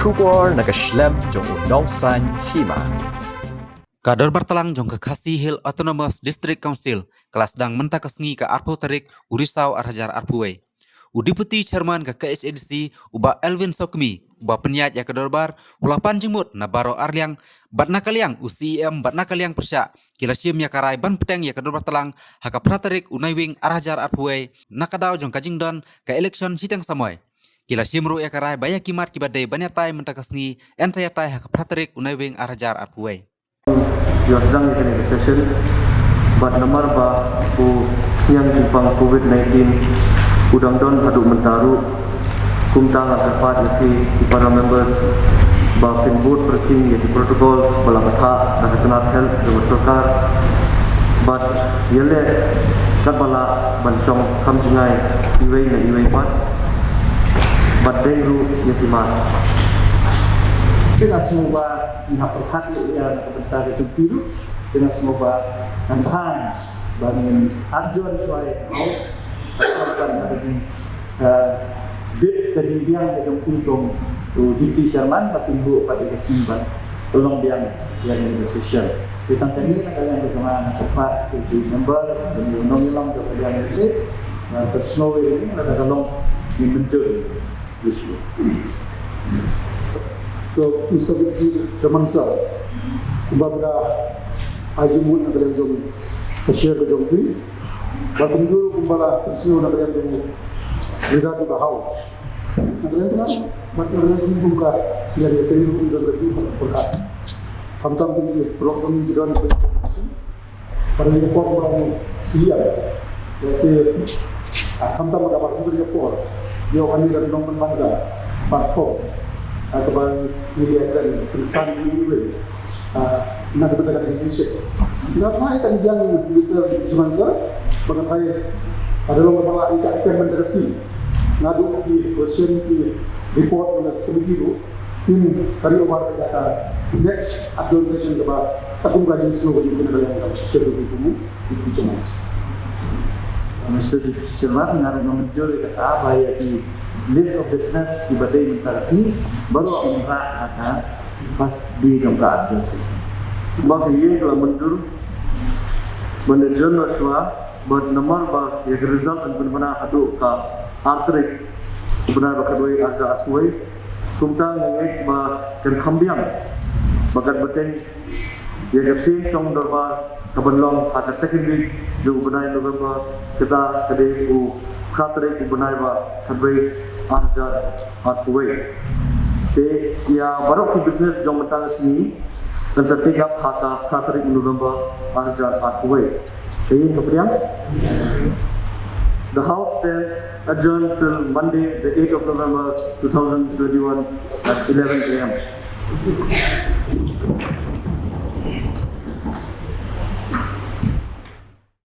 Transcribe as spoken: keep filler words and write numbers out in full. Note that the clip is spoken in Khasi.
Khubor na ka shlem jong u Nongsaiñ Hima. Ka Dorbar Tlang jong ka Khasi Hills Autonomous District Council ka la sdang mynta ka sngi ka arphew tarik u Risaw ar hajar arphew wei. U Deputy Chairman ka K H A D C u Bah Elwin Sawkmie uba pynïaid ïa ka dorbar u la pan jingmut na baroh arliang bad na ka liang u C E M bad na ka liang pyrshah ki la shim ïa ka rai ban bteng ïa ka Dorbar Tlang ha ka phra tarik u Naiwieng ar hajar arphew wei na ka daw jong ka jingdon ka election shiteng samoi. Ki la shim ruh ïa ka rai ba ïa ki mat kiba dei ban ïatai mynta ka sngi yn sa ïatai ha ka phra tarik u Naiwieng ar hajar arphew wei. Ïa sdang ïa kane ka session bad namar ba u sniang jingpang covid nineteen u dang don haduh mynta ruh, kumta nga kyrpad ïa phi ki para members ba phin bud pyrkhing ïa ki protocol ba la bthah da ka tnat health jong ka sorkar bad ïaleh katba lah ban shong kham jngai iwei na iwei pat bad deng ruh ïa ki mask. Te nga sngew ba ngi hap pyrkhat ïa na ka bynta ka jong phi ruh. Te nga sngew ba ngan thaw ba ngin arjon shuwa ïa ka hau. Ka bit ka jingbiang ka jong phi kum u Deputy Chairman ba phin buh pat ïa ka sngi ban pynlong biang ïa kane ka session. Te tang kane na ka liang ka jong nga nga kyrpad ïa ki member, ïa ki nongïalam jong ka liang ka state, nga kyrpad sngewbha ïa kane lada ka long ngi mynjur. So, Mister Deputy Chairman sir, kumba ka ai jingmut na ka liang jong ka share ka jong phi, bad kumjuh kumba la pynsngew na ka liang jong u Leader of the House. Na ka liang jong nga, bad na ka liang jong phi kum ka Leader ka jong u Leader ka jong u Leader. Khamtam kum ki paralok jong ngi ki don Para ngi por ba ngi sian. Ya se, ah, khamtam ka ba ngi por. Yo kan ngi da nong ban ban da. Par ko. Ah, ka ba ngi ya kan pynsan ngi ni we. Ah, na ka ba ka ngi sik. Nga phai kan jang Mister Juman sir. Ba nga phai ada long ba la ika ikan ban da si. Nga du ki question ki report na committee tu. Kin kari over ka next adjourn session kaba takum ka jingsngew ka jingkynmaw ka jingkynmaw. Mister Chairman, nga ruh nga mynjur ïa kata ba ïa ki list of business kiba dei mynta ka sngi baroh ngin rah ha ka pas bi jong ka adjourn session. Ba ka ïing ka la mynjur ban adjourn shuwa. Bad namar ba ïa ka result yn pynbna haduh ka ar tarik u bnai ba khatwei ar hajar arphew wei. Kumta nga ngeit ba kan kham biang ba kan bteng ïa ka seng shong dorbar kaban long ha ka second week jong u bnai November, kata ka dei u phra tarik u bnai ba khatwei ar hajar arphew wei. Te ïa baroh ki business jong mynta ka sngi kan sa take up ha ka phra tarik November ar hajar arphew wei. Te ïa ka pdiang. The House stands adjourned till Monday, the eighth of November, two thousand twenty-one, at eleven a m.